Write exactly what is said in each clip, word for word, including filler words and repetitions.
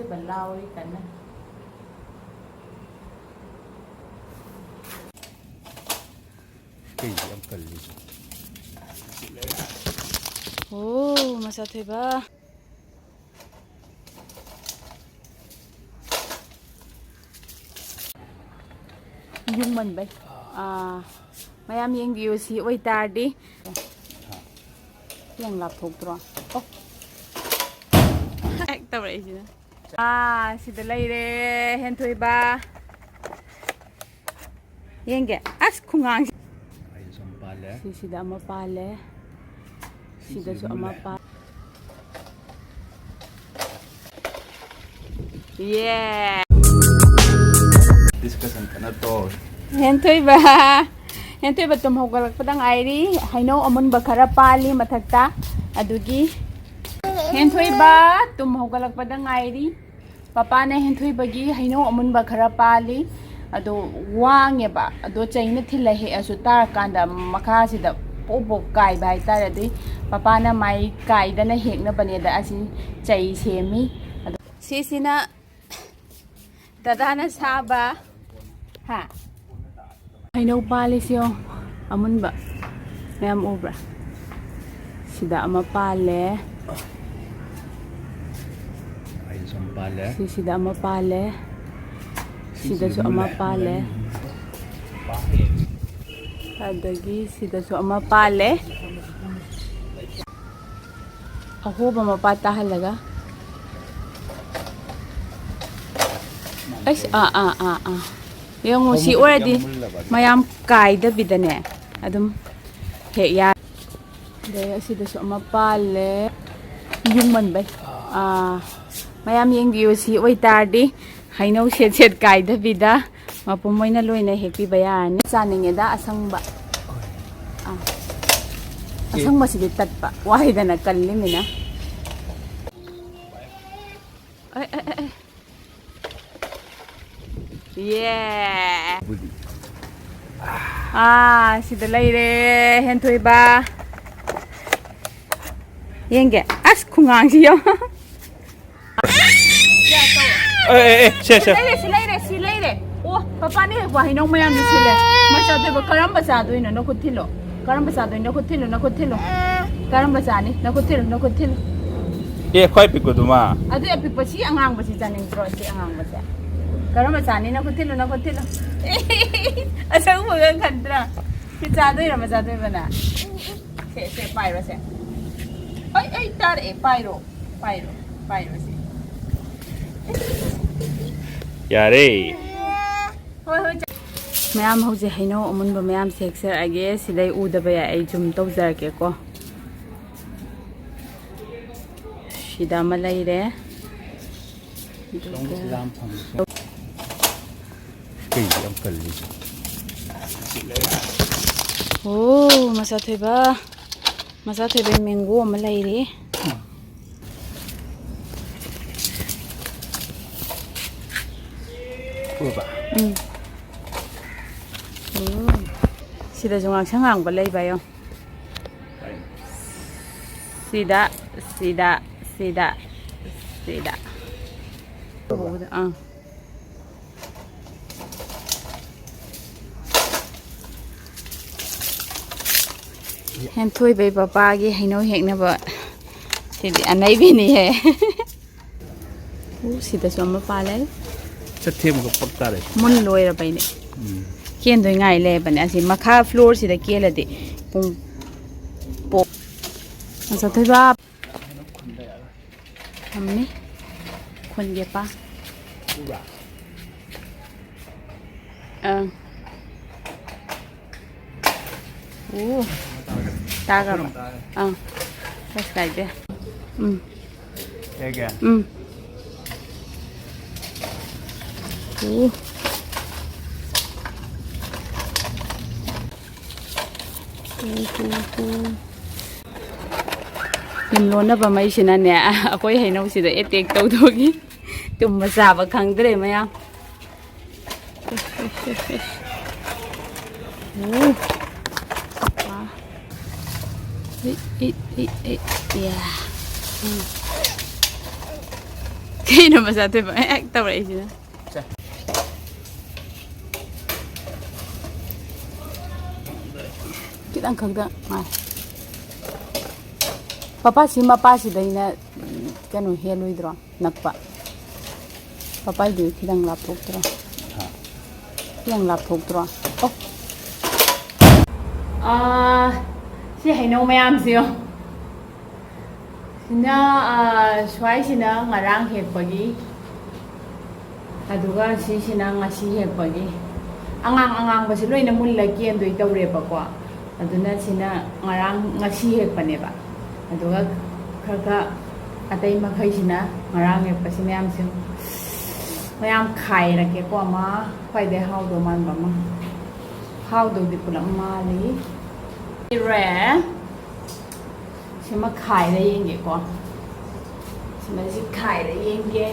ꯂꯥꯎꯔꯤ ꯀꯟꯅ꯫ ꯀꯩꯒꯤ ꯌꯥꯝ ꯀꯜꯂꯤꯁꯦ? ꯑꯣ, ꯃꯆꯥ ꯊꯣꯏꯕ꯫ ꯌꯨꯝ ꯃꯟꯕꯩ꯫ ꯑꯥ, ꯃꯌꯥꯝ ꯌꯦꯡꯕꯤꯌꯨ, ꯁꯤ ꯑꯣꯏꯇꯥꯔꯗꯤ꯫ ꯌꯥꯝ ꯂꯥꯞꯊꯣꯛꯇ꯭ꯔꯣ? ꯑꯣ꯫ ꯍꯦꯛ ꯇꯧꯔꯛꯏꯁꯤꯅ꯫ ꯑꯥ, ꯁꯤꯗ ꯂꯩꯔꯦ, ꯍꯦꯟꯊꯣꯏꯕ꯫ ꯌꯦꯡꯒꯦ꯫ ꯑꯁ, ꯈꯨꯉꯥꯡꯁꯤ꯫ ꯑꯩꯁꯨ ꯁꯨꯝ ꯄꯥꯜꯂꯦ꯫ ꯁꯤꯁꯤꯗ ꯑꯃ ꯄꯥꯜꯂꯦ꯫ ꯁꯤꯗꯁꯨ ꯑꯃ ꯄꯥꯜꯂꯦ꯫ ꯌꯦ꯫ Discussion ꯀꯟꯅ ꯇꯧꯔꯤ꯫ ꯍꯦꯟꯊꯣꯏꯕ꯫ ꯍꯦꯟꯊꯣꯏꯕ ꯇꯨꯝ ꯍꯧꯒꯠꯂꯛꯄꯗ ꯉꯥꯏꯔꯤ꯫ ꯍꯩꯅꯧ ꯑꯃꯨꯟꯕ ꯈꯔ ꯄꯥꯜꯂꯤ ꯃꯊꯛꯇ꯫ ꯑꯗꯨꯒꯤ ꯍꯦꯟꯊꯣꯏꯕ ꯇꯨꯝ ꯍꯧꯒꯠꯂꯛꯄꯗ ꯉꯥꯏꯔꯤ꯫ ꯄꯄꯥꯅ ꯍꯦꯟꯊꯣꯏꯕꯒꯤ ꯍꯩꯅꯧ ꯑꯃꯨꯟꯕ ꯈꯔ ꯄꯥꯜꯂꯤ꯫ ꯑꯗꯣ ꯋꯥꯡꯉꯦꯕ꯫ ꯑꯗꯣ ꯆꯩꯅ ꯊꯤꯜꯂ ꯍꯦꯛꯑꯁꯨ ꯇꯥꯔꯀꯥꯟꯗ ꯃꯈꯥꯁꯤꯗ ꯄꯣꯞ ꯄꯣꯞ ꯀꯥꯏꯕ ꯍꯥꯏꯇꯥꯔꯦ꯫ ꯑꯗꯨꯏ ꯄꯄꯥꯅ ꯃꯥꯏ ꯀꯥꯏꯗꯅ ꯍꯦꯛꯅꯕꯅꯦꯗ ꯑꯁꯤ ꯆꯩ ꯁꯦꯝꯃꯤ꯫ ꯑꯗꯣ ꯁꯤꯁꯤꯅ ꯗꯗꯥꯅ ꯁꯥꯕ꯫ ꯍꯥ? ꯍꯩꯅꯧ ꯄꯥꯜꯂꯤꯁꯤ ꯌꯦꯡꯉꯣ, ꯑꯃꯨꯟꯕ ꯃꯌꯥꯝ ꯎꯕ꯭ꯔꯥ? ꯁꯤꯗ ꯑꯃ ꯄꯥꯜꯂꯦ꯫ ꯑꯩ ꯁꯨꯝ ꯄꯥꯜꯂꯦ꯫ ꯁꯤꯁꯤꯗ ꯑꯃ ꯄꯥꯜꯂꯦ꯫ ꯁꯤꯗꯁꯨ ꯑꯃ ꯄꯥꯜꯂꯦ꯫ ꯑꯗꯒꯤ ꯁꯤꯗꯁꯨ ꯑꯃ ꯄꯥꯜꯂꯦ꯫ ꯑꯍꯣꯕ ꯃꯄꯥ ꯇꯥꯍꯜꯂꯒ꯫ ꯑꯩꯁ, ꯑꯥ, ꯑꯥ, ꯑꯥ, ꯑꯥ꯫ ꯌꯦꯡꯉꯣ, ꯁꯤ ꯑꯣꯏꯔꯗꯤ ꯃꯌꯥꯝ ꯀꯥꯏꯗꯕꯤꯗꯅꯦ ꯑꯗꯨꯝ ꯍꯦꯛ ꯌꯥꯔꯦ꯫ ꯑꯗꯩ ꯑꯁꯤꯗꯁꯨ ꯑꯃ ꯄꯥꯜꯂꯦ꯫ ꯌꯨꯡꯃꯟꯕꯩ꯫ ꯑꯥ, ꯃꯌꯥꯝ ꯌꯦꯡꯕꯤꯌꯨ, ꯁꯤ ꯑꯣꯏꯇꯥꯔꯗꯤ ꯍꯩꯅꯧ ꯁꯦꯠ ꯁꯦꯠ ꯀꯥꯏꯗꯕꯤꯗ ꯃꯄꯨꯝ ꯑꯣꯏꯅ ꯂꯣꯏꯅ ꯍꯦꯛꯄꯤꯕ ꯌꯥꯔꯅꯤ꯫ ꯆꯥꯅꯤꯡꯉꯦꯗ ꯑꯁꯪꯕ꯫ ꯑꯥ꯫ ꯑꯁꯪꯕꯁꯤꯗꯤ ꯇꯠꯄ ꯋꯥꯏꯗꯅ ꯀꯜꯂꯤꯃꯤꯅ꯫ ꯑꯦ, ꯑꯦ, ꯑꯦ, ꯑꯦ꯫ ꯌꯦ꯫ ꯕꯨꯗꯤ꯫ ꯑꯥ, ꯁꯤꯗ ꯂꯩꯔꯦ, ꯍꯦꯟꯊꯣꯏꯕ꯫ ꯌꯦꯡꯒꯦ꯫ ꯑꯁ, ꯈꯨꯉꯥꯡꯁꯤ ꯌꯦꯡꯉꯣ꯫ ꯑꯦ, ꯑꯦ, ꯑꯦ, ꯁꯦ, ꯁꯦ꯫ ꯂꯩꯔꯦ, ꯁꯤ ꯂꯩꯔꯦ, ꯁꯤ ꯂꯩꯔꯦ꯫ ꯑꯣ, ꯄꯄꯥꯅ ꯍꯦꯛꯄ ꯍꯩꯅꯧ ꯃꯌꯥꯝꯗꯨ ꯁꯤ ꯂꯩ꯫ ꯃꯆꯥ ꯊꯣꯏꯕ, ꯀꯔꯝꯕ ꯆꯥꯗꯣꯏꯅꯣ? ꯅꯈꯨꯠ ꯊꯤꯜꯂꯣ꯫ ꯀꯔꯝꯕ ꯆꯥꯗꯣꯏꯅꯣ? ꯅꯈꯨꯠ ꯊꯤꯜꯂꯣ, ꯅꯈꯨꯠ ꯊꯤꯜꯂꯣ꯫ ꯀꯔꯝꯕ ꯆꯥꯅꯤ? ꯅꯈꯨꯠ ꯊꯤꯜꯂꯣ, ꯅꯈꯨꯠ ꯊꯤꯜꯂꯣ꯫ ꯑꯦ, ꯈ꯭ꯋꯥꯏ ꯄꯤꯛꯄꯗꯨꯃ꯫ ꯑꯗꯨ ꯑꯄꯤꯛꯄ, ꯁꯤ ꯑꯉꯥꯡꯕꯁꯤ ꯆꯥꯅꯤꯡꯗ꯭ꯔꯣ? ꯁꯤ ꯑꯉꯥꯡꯕꯁꯦ꯫ ꯀꯔꯝꯕ ꯆꯥꯅꯤ? ꯅꯈꯨꯠ ꯊꯤꯜꯂꯣ, ꯅꯈꯨꯠ ꯊꯤꯜꯂꯣ꯫ ꯑꯁꯪꯕꯒ ꯈꯟꯗ꯭ꯔꯥ? ꯁꯤ ꯆꯥꯗꯣꯏꯔꯣ, ꯃꯆꯥ ꯊꯣꯏꯕꯅ? ꯁꯦ, ꯁꯦ, ꯄꯥꯏꯔꯣ, ꯁꯦ꯫ ꯑꯩ, ꯑꯩ ꯇꯥꯔꯛꯑꯦ, ꯄꯥꯏꯔꯣ꯫ ꯄꯥꯏꯔꯣ, ꯄꯥꯏꯔꯣ ꯁꯤ꯫ ꯌꯥꯔꯦ꯫ ꯍꯣꯏ, ꯍꯣꯏ, ꯆ-, ꯃꯌꯥꯝ ꯍꯧꯖꯤꯛ ꯍꯩꯅꯧ ꯑꯃꯨꯟꯕ ꯃꯌꯥꯝꯁꯦ ꯍꯦꯛꯆꯔꯛꯑꯒꯦ꯫ ꯁꯤꯗꯩ ꯎꯗꯕ ꯌꯥꯏ, ꯑꯩ zoom ꯇꯧꯖꯔꯛꯀꯦꯀꯣ꯫ ꯁꯤꯗ ꯑꯃ ꯂꯩꯔꯦ꯫ ꯑꯗꯨꯒ ꯀꯩ ꯌꯥꯝ ꯀꯜꯂꯤꯁꯦ? ꯑꯣ, ꯃꯆꯥ ꯊꯣꯏꯕ꯫ ꯃꯆꯥ ꯊꯣꯏꯕ mango ꯑꯃ ꯂꯩꯔꯤ꯫ ꯎꯔꯕ? ꯎꯝ꯫ ꯎꯝ꯫ ꯁꯤꯗꯁꯨ ꯉꯥꯡꯁꯪ ꯉꯥꯡꯕ ꯂꯩꯕ ꯌꯦꯡꯉꯣ꯫ ꯁꯤꯗ, ꯁꯤꯗ, ꯁꯤꯗ, ꯁꯤꯗ꯫ ꯎꯔꯕ? ꯑꯥ꯫ ꯍꯦꯟꯊꯣꯏꯕꯩ ꯄꯄꯥꯒꯤ ꯍꯩꯅꯧ ꯍꯦꯛꯅꯕ꯫ ꯁꯤꯗꯤ ꯑꯅꯩꯕꯤꯅꯤꯍꯦ꯫ ꯎ, ꯁꯤꯗꯁꯨ ꯑꯃ ꯄꯥꯜꯂꯦ꯫ ꯆꯠꯊꯦꯝꯒ ꯄꯛ ꯇꯥꯔꯦ꯫ ꯃꯨꯟ ꯂꯣꯏꯔꯕꯩꯅꯦ꯫ ꯎꯝ꯫ ꯀꯦꯟꯗꯣꯏ ꯉꯥꯏ ꯂꯩꯕꯅꯦ꯫ ꯑꯁꯤ ꯃꯈꯥ floor ꯁꯤꯗ ꯀꯦꯜꯂꯗꯤ ꯄꯨꯡ ꯄꯣꯛ꯫ ꯃꯆꯥ ꯊꯣꯏꯕ꯫ ꯊꯝꯃꯤ꯫ ꯈꯨꯟꯒꯦ ꯄꯥ꯫ ꯑꯪ꯫ ꯑꯣ꯫ ꯇꯥꯈ꯭ꯔꯕ? ꯑꯪ꯫ ꯀꯩꯁꯨ ꯀꯥꯏꯗꯦ꯫ ꯎꯝ꯫ ꯎꯝ꯫ ꯑꯣ꯫ ꯌꯨꯝ ꯂꯣꯟꯅꯕ ꯃꯩꯁꯤꯅꯅꯦ, ꯑꯩꯈꯣꯏ ꯍꯩꯅꯧꯁꯤꯗ attack ꯇꯧꯗꯧꯒꯤ ꯇꯨꯝꯕ ꯆꯥꯕ ꯈꯪꯗ꯭ꯔꯦ ꯃꯌꯥꯝ꯫ ꯑꯣ꯫ ꯋꯥ꯫ ꯏ, ꯏ, ꯏ, ꯏ, ꯌꯥ꯫ ꯎꯝ꯫ ꯀꯩꯅꯣ ꯃꯆꯥ ꯊꯣꯏꯕ ꯍꯦꯛ ꯇꯧꯔꯛꯏꯁꯤꯅ꯫ ꯁꯦ꯫ ꯈꯤꯇꯪ ꯈꯛꯇ ꯉꯥꯏ꯫ ꯄꯄꯥꯁꯤ ꯃꯄꯥꯁꯤꯗꯩꯅ, ꯎꯝ, ꯀꯩꯅꯣ ꯍꯦꯜꯂꯣꯏꯗ꯭ꯔꯣ? ꯅꯛꯄ꯫ ꯄꯄꯥꯏꯗꯨ ꯈꯤꯇꯪ ꯂꯥꯞꯊꯣꯛꯇ꯭ꯔꯣ? ꯍꯥ꯫ ꯈꯤꯇꯪ ꯂꯥꯞꯊꯣꯛꯇ꯭ꯔꯣ? ꯑꯣ꯫ ꯑꯥ, ꯁꯤ ꯍꯩꯅꯧ ꯃꯌꯥꯝꯁꯤ ꯌꯦꯡꯉꯣ꯫ ꯁꯤꯅ, ꯑꯥ, ꯁ꯭ꯋꯥꯏꯁꯤꯅ ꯉꯔꯥꯡ ꯍꯦꯛꯄꯒꯤ, ꯑꯗꯨꯒ ꯁꯤꯁꯤꯅ ꯉꯁꯤ ꯍꯦꯛꯄꯒꯤ꯫ ꯑꯉꯥꯡ ꯑꯉꯥꯡꯕꯁꯤ ꯂꯣꯏꯅ ꯃꯨꯜꯂ ꯀꯦꯟꯗꯣꯏ ꯇꯧꯔꯦꯕꯀꯣ꯫ ꯑꯗꯨꯅ ꯁꯤꯅ ꯉꯔꯥꯡ, ꯉꯁꯤ ꯍꯦꯛꯄꯅꯦꯕ꯫ ꯑꯗꯨꯒ ꯈꯔ ꯈꯔ ꯑꯇꯩ ꯃꯈꯩꯁꯤꯅ ꯉꯔꯥꯡ ꯍꯦꯛꯄꯁꯤ ꯃꯌꯥꯝꯁꯤ ꯃꯌꯥꯝ ꯈꯥꯏꯔꯒꯦꯀꯣ꯫ ꯑꯃ ꯈ꯭ꯋꯥꯏꯗꯩ ꯍꯥꯎꯗꯧ ꯃꯥꯟꯕ ꯑꯃ꯫ ꯍꯥꯎꯗꯧꯗꯤ ꯄꯨꯂꯞ ꯃꯥꯜꯂꯤ꯫ ꯏꯔꯦ꯫ ꯁꯤꯃ ꯈꯥꯏꯔ ꯌꯦꯡꯒꯦꯀꯣ꯫ ꯁꯤꯃꯁꯤ ꯈꯥꯏꯔ ꯌꯦꯡꯒꯦ꯫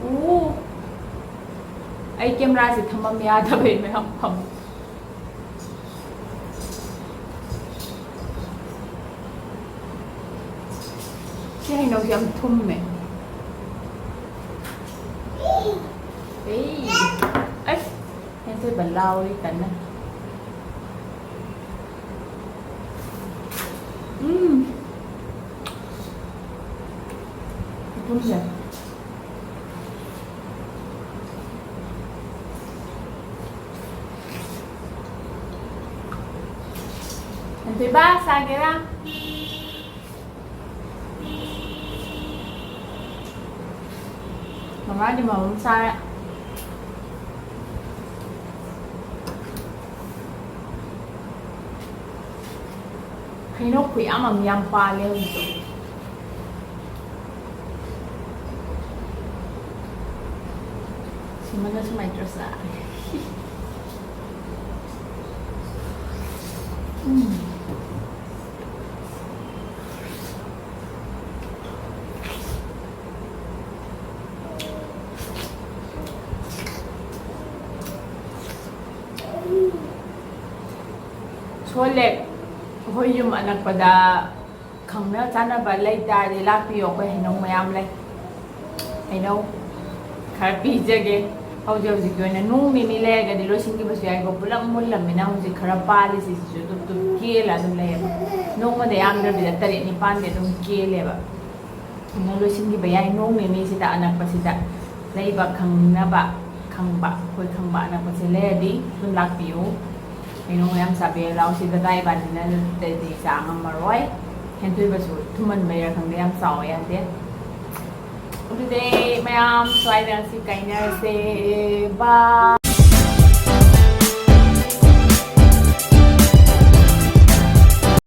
ꯑꯣ, ꯑꯩ ꯀꯦꯃꯦꯔꯥꯁꯦ ꯊꯝꯐꯝ ꯌꯥꯗꯕꯩ ꯃꯌꯥꯝ ꯐꯝ꯫ ꯁꯤ ꯍꯩꯅꯧꯁꯦ ꯌꯥꯝ ꯊꯨꯝꯃꯦ꯫ ꯑꯩ, ꯑꯁ, ꯍꯦꯟꯊꯣꯏꯕ ꯂꯥꯎꯔꯤ ꯀꯟꯅ꯫ ꯎꯝ꯫ ꯊꯨꯝꯁꯦ꯫ ꯍꯦꯟꯊꯣꯏꯕ, ꯆꯥꯒꯦꯔꯥ? ꯃꯃꯥꯗꯤ ꯃꯔꯣꯝ ꯆꯥꯔꯦ꯫ ꯍꯩꯅꯧ ꯈꯨꯌꯥꯝ ꯑꯃ ꯌꯥꯝ ꯄꯥꯜꯂꯦ ꯍꯧꯖꯤꯛꯇꯣ꯫ ꯁꯤꯃꯅ ꯁꯨꯃꯥꯏꯅ ꯇꯧꯔ ꯆꯥꯔꯦ꯫ ꯎꯝ꯫ ꯁꯣꯂꯦꯛ ꯑꯩꯈꯣꯏ ꯌꯨꯝ ꯑꯅꯛꯄꯗ ꯈꯪꯅ ꯆꯥꯟꯅꯕ ꯂꯩ ꯇꯥꯔꯗꯤ ꯂꯥꯛꯄꯤꯌꯣ꯫ ꯑꯩꯈꯣꯏ ꯍꯩꯅꯧ ꯃꯌꯥꯝ ꯂꯩ꯫ ꯍꯩꯅꯧ ꯈꯔ ꯄꯤꯖꯒꯦ꯫ ꯍꯧꯖꯤꯛ ꯍꯧꯖꯤꯛꯀꯤ ꯑꯣꯏꯅ ꯅꯣꯡ ꯅꯤꯅꯤ ꯂꯩꯔꯒꯗꯤ ꯂꯣꯏꯁꯤꯟꯈꯤꯕꯁꯨ ꯌꯥꯏꯀꯣ꯫ ꯄꯨꯂꯞ ꯃꯨꯜꯂꯝꯃꯤꯅ ꯍꯧꯖꯤꯛ ꯈꯔ ꯄꯥꯜꯂꯤꯁꯤꯁꯨ ꯇꯨꯞ ꯇꯨꯞ ꯀꯦꯜꯂ ꯑꯗꯨꯝ ꯂꯩꯌꯦꯕ꯫ ꯅꯣꯡꯃꯗ ꯌꯥꯝꯗ꯭ꯔꯕꯤꯗ ꯇꯔꯦꯠ ꯅꯤꯄꯥꯜꯗꯤ ꯑꯗꯨꯝ ꯀꯦꯜꯂꯦꯕ꯫ ꯑꯗꯨꯅ ꯂꯣꯏꯁꯤꯟꯈꯤꯕ ꯌꯥꯏ꯫ ꯅꯣꯡ ꯅꯤꯅꯤꯁꯤꯗ ꯑꯅꯛꯄꯁꯤꯗ ꯂꯩꯕ ꯈꯪꯅꯕ, ꯈꯪꯕ, ꯑꯩꯈꯣꯏ ꯈꯪꯕ ꯑꯅꯛꯄꯁꯦ ꯂꯩꯔꯗꯤ ꯑꯗꯨꯝ ꯂꯥꯛꯄꯤꯌꯨ꯫ ꯀꯩꯅꯣ ꯃꯌꯥꯝ ꯆꯥꯕꯤꯔ ꯂꯥꯎ꯫ ꯁꯤ ꯗꯗꯥ ꯏꯕꯥꯅꯤꯅ ꯅꯠꯇ꯭ꯔꯗꯤ ꯆꯥ ꯉꯝꯃꯔꯣꯏ꯫ ꯍꯦꯟꯊꯣꯏꯕꯁꯨ ꯊꯨꯝꯃꯟꯕꯩꯔꯥ ꯈꯪꯗꯦ, ꯌꯥꯝ ꯆꯥꯎꯕ ꯌꯥꯗꯦ꯫ ꯑꯗꯨꯗꯤ ꯃꯌꯥꯝ ꯁ꯭ꯋꯥꯏꯗ ꯉꯁꯤ ꯀꯥꯏꯅꯔꯁꯦ꯫ ꯕꯥꯏ꯫